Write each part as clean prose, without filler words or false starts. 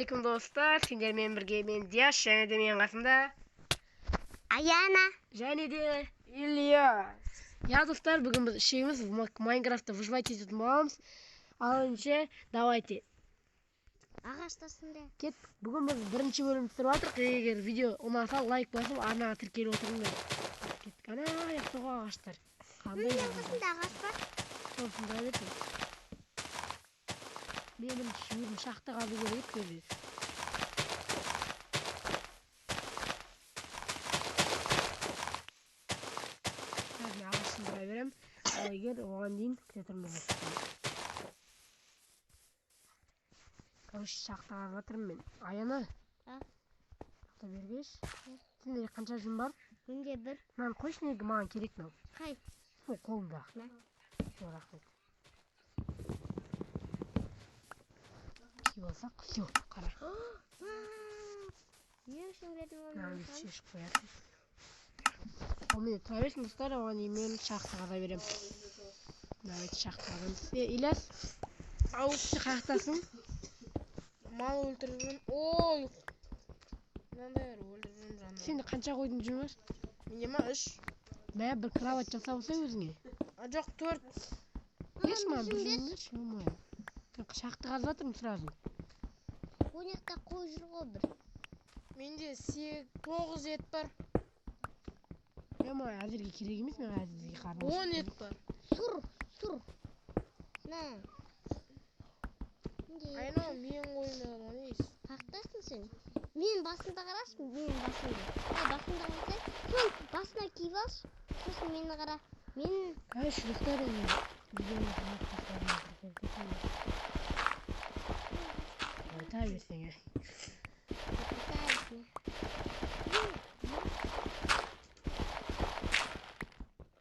Ассалаумағалейкум достар, сендермен бірге мен Диас, және де менің қасымда Аяна және де Ильяс. Я достар, бүгін біз үшеуміз Майнкрафтта выживать ететін боламыз. Ал ендеше давайте. Ағаштасында. Кеттік. Бүгін біз бірінші бөлім түсіріп жатырмық. Егер видео ұнаса лайк басып, арнаға тіркеліп отырыңдар. Кеттік. Ана жақта ғой ағаштар. Қандай? Менің қасымда ағаш бар. Соны сындыра берсін. Мен бірінші өзім шахта қазу керек еді көзде. Қазір мен ағаш сындыра беремін. Ал егер оған дейін күте тұрмыз. Короче, шахта қазып жатырмын мен. Аяна. А? Шахта бергеш. Сенде қанша жүн бар? Менде бір. Мынаны қойшы, неге маған керек мынау? Қай? Сол қолымдағы. Мә. Все, рахмет. Киіп алсақ, все, қара. Не үшін бердің оны Мынаны маған? шешіп қоясың. Ол мені тұра берсін, достар, оған дейін мен шахта қаза беремін. Давайте шахта қазамыз. Ильяс, Ау, сен қаяқтасың? Мал өлтіріп жүрмін. Ой. Мынандайлар өлтіріп жүрмін жаным. Сенде қанша қойдың жүн бар? Менде ма 3? Мә, бір кровать жасап алсай өзіңе. А, жоқ, 4. Берші маған бір жүн жүн берші, болмай. Мен шахта қазып жатырмын сразу. Ол жақта қой жүр ғой бір. Менде 9 ет бар. Е, маған әзірге керек емес, мен әзірге қарным 10 ашып ет бар. Сұр, сұр. На. Менде Айна, менің қойым алған емес. Қаяқтасың сен? Менің басымда қарашы, менің басымда. Ай, басымда қарасай, сен басына киіп алшы, сосын мені қара. Мен Короче, достар, енді видеоны тіркеліп айта берсең, е.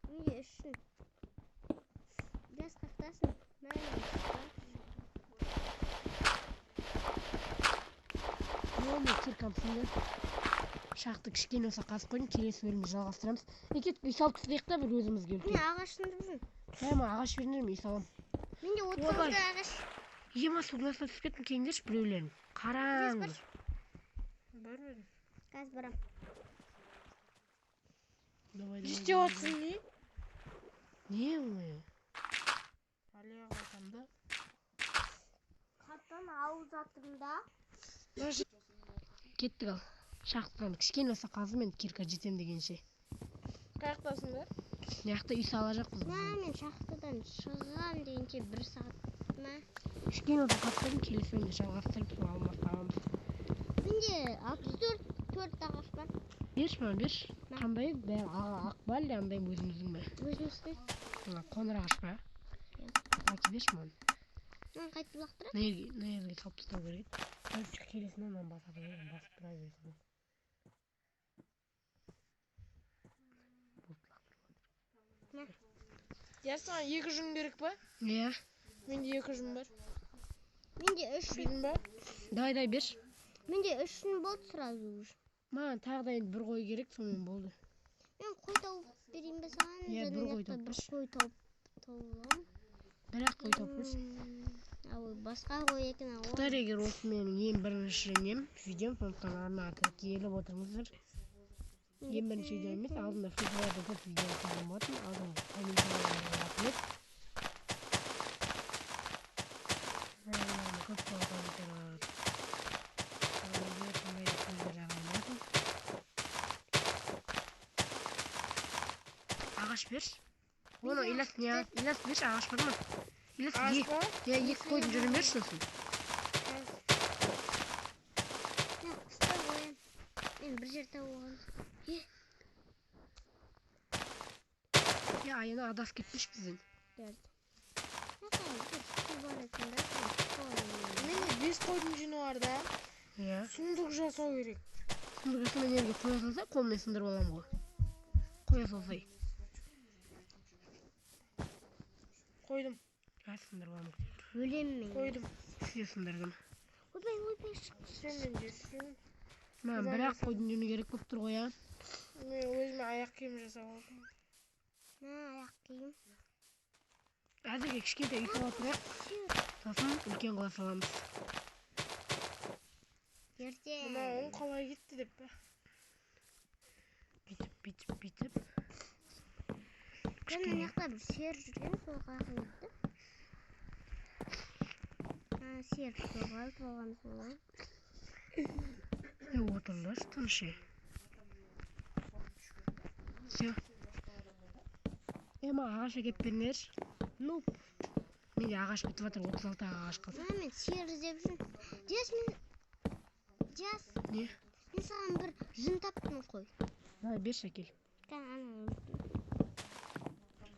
Менде үш жүн. Ильяс, қаяқтасың? Мә, мен Ё-моё, киркам сынды. Шақты кішкене болса қазып қойдым, келесі бөлімде жалғастырамыз. Е, кеттік, үй салып тастайық та бір өзімізге үлкен. Мен ағаш сындырып жүрмін. Ә, маған ағаш беріңдер, мен үй саламын. Менде отыз Ойбай. алты ағаш. Ема, судың астына түсіп кеттім, келіңдерші біреулерің. Қараңғы. Бар бер. Қазір барам. Давай, Не давай, істеп давай. жатсың, не? Не, ой? Алияға айтамын да. Қаттан алып жатырмын да. Кеттік ал. Шахтадан кішкене болса қазып, мен кирка жетем дегенше. Қаяқтасыңдар? Мына жақта үй сала жақпыз. Мә, мен шахтадан шығам дегенше бір сағат. Мә. Кішкене болса қазып қойдым, келесі бөлімде жалғастырып сол алмас табамыз. Менде алпыс төрт ағаш бар. Берші маған, берші. Мә. Қандай? Бәрі ақ па, әлде андай өзіміздің бе? Өзіміздің. Мына қоңыр ағаш па? Иә. Әке, берші маған. Мына қайтып лақтырады? Мына жерге, мына жерге салып тастау керек еді. Короче, келесіне мынаны басады ғой, басып тұра бересің. Болды, лақтырып. Диас, саған 2 жүн керек па? Иә. Менде 2 жүн бар. Менде үш жүн. Бердің ба? Давай, давай, берші. Менде үш жүн болды сразу уже. Маған тағы да енді бір қой керек, сонымен болды. Мен қой тауып берейін бе саған? Иә, Және бір қой мына жақта тауып бір берші. қой тауып аламын. Бір ақ қой тауып берші. Ау, басқа қой екен, ау. Достар, егер осы менің ең бірінші нем, видеом, сондықтан арнаға тіркеліп отырыңыздар. Ең бірінші видео емес, алдында Free Fire-да көп видео салған болатын, алдында комментарийлерге рахмет. Көп комментарийлер. Сондай сөздер жазған болатын. Ағаш берші. Оны Ильяс не алады? Ильяс берші, ағаш бар ма? Ильяс, Ағаш па? иә, екі қойдың жүнін берші сосын. Мен құстар қоямын. Мен бір жер тауып алғанмын. Е, Аяна адасып кетпеші бізден. Төрт. Мына бір су бар екен да, сол қой. Менде 5 қойдың жүні бар да. Иә. Сундук жасау керек. Сундук жасау мен жерге қоя салсай, қолыммен сындырып аламын ғой. Қоя салсай. Қойдым. Ә, сындырып аламын. Өлемін мен. Қойдым. Все, сындырдым. Ойбай, ойбай, шық. Сен менде жүн. Маған бір ақ қойдың жүні керек болып тұр ғой, а. Мен өзіме аяқ киім жасап алдым. Мә, аяқ киім. Әзірге кішкентай үй сала тұрайық. Сосын үлкен қыла саламыз. Ертең. Мына ұн қалай кетті деп пе? Бүйтіп, бүйтіп, бүйтіп. Мен мына жақта бір сиыр жүрген, сол қаяққа кетті. А, сиыр жоғалып болған сол. Е, отырыңдаршы тыныш. Е. Все. Е, маған ағаш әкеліп беріңдерші. Ну, менде ағаш бітіп жатыр, 36 ағаш қалды. Мына мен сиыр іздеп жүрмін. Диас, мен, Диас, Не? мен саған бір жүн таптым қой. Давай, берші, әкел. Кәне, ана.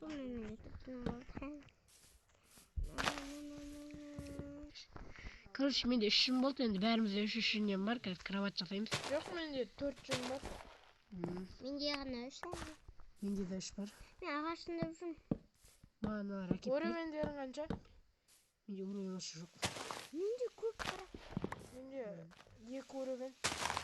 Сол мен таптым болды. Короче, менде үш жүн болды, енді бәрімізде үш үш жүннен бар. Қазір кровать жасаймыз. Жоқ, менде төрт жүн бар. Менде ғана үш әлі. Менде де үш бар. Мен ағаш сындырып жүрмін. Маған мыналар әкеліп бер. Уровеньдерің қанша? Менде уровень вообще жоқ. Менде көп, қара. Менде екі уровень.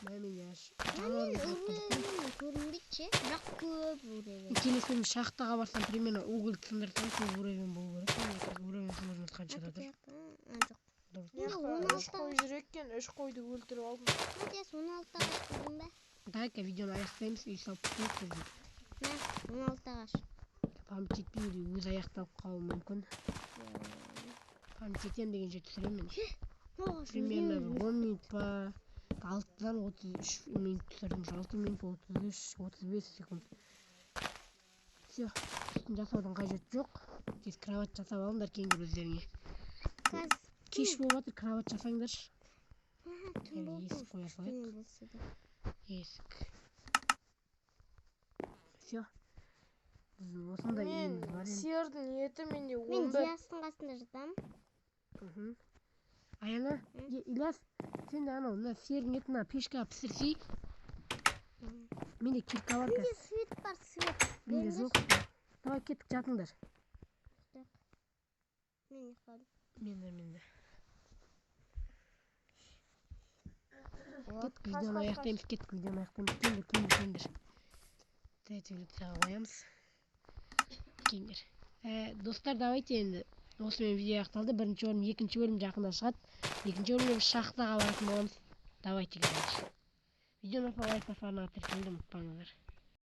Мә, менде аш. Мен уровень көрінбейді ше, бірақ көп уровень. Келесі мен шахтаға барсам, примерно уголь сындырсам, көп уровень болу керек. Міне, қазір уровень сложность қаншада тұр? А, жоқ. Дұрыс. Менде Мына он жақта үш алты қой ағаш. жүр екен, үш қойды өлтіріп алдым. Мә, Диас, 16 ағаш көрдің бе? Давай-ка видеоны аяқтаймыз, үй салып бітейік бізде. Мә, 16 ағаш. Память жетпей или өзі аяқталып қалуы мүмкін. Память жетемін дегенше түсіремін мен. Ағаш Примерно өзінен бір 10 минут па, 6-дан 33 минут түсірдім. 6 минут 33, 35 секунд. Все, үстін жасаудың қажеті жоқ. Тез кровать жасап алыңдар келіңдер өздеріңе. Қазір. Кеш болып жатыр, кровать жасаңдаршы. Аха, түн Енді болды. Есік қоя салайық. Түн болса да. Есік. Все. Біздің осындай Мен үйіміз бар енді. сиырдың еті менде Мен 11. Диастың қасында жатамын. Мхм. Аяна, М? е, Ильяс, сен де анау мына сиырдың етін мына печкаға пісірсей. Менде кирка бар Менде қазір. свет бар, свет. Менде Беріңдерші. жоқ. Давай, кеттік, жатыңдар. Мен ұйықтадым. Мен де, мен де. О, Кеттік, қаш, видеоны қаш, аяқтаймыз, кеттік, видеоны аяқтаймыз. Келіңдер, келіңдер, келіңдер. Третий лицаға қоямыз. Келіңдер. Ә, достар, давайте енді осымен видео аяқталды. Бірінші бөлім, екінші бөлім жақында шығады. Екінші бөлімде біз шахтаға баратын боламыз. Давайте, короче. Видеоны лайк басып, арнаға тіркелуді ұмытпаңыздар.